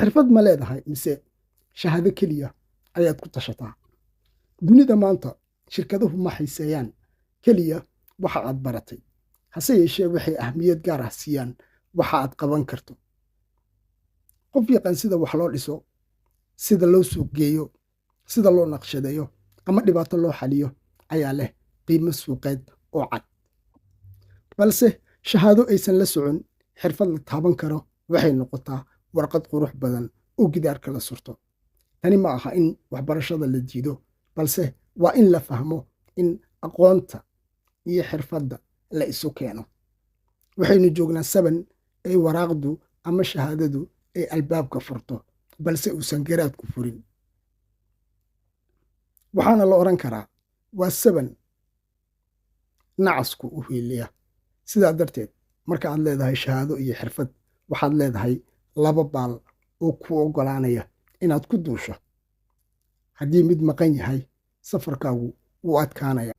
Xirfad ma leedahay mise shahaado keliya ayaad ku tashataa? Dunida maanta shirkaduhu ma xiiseeyaan keliya waxa aad baratay, hase yeeshee waxay ahmiyad gaar ah siiyaan waxa aad qaban karto. Qof yaqaan sida wax loo dhiso, sida loo suuq geeyo, sida loo naqshadeeyo ama dhibaato loo xaliyo ayaa leh qiimo suuqeed oo cad. Balse shahaado aysan la socon xirfad la taaban karo waxay noqotaa warqad qurux badan oo gidaarka la surto. Tani ma aha in waxbarashada la diido, balse waa in la fahmo in aqoonta iyo xirfadda la isu keeno. Waxaynu joognaa saban ay waraaqdu ama shahaadadu ay albaabka furto, balse uusan garaadku furin. Waxaana la odhan karaa waa saban nacasku u hiiliya. Sidaa darteed, marka aad leedahay shahaado iyo xirfad, waxaad leedahay laba baal oo kuu oggolaanaya inaad ku duusho. Haddii mid maqan yahay, safarkaagu wuu adkaanaya.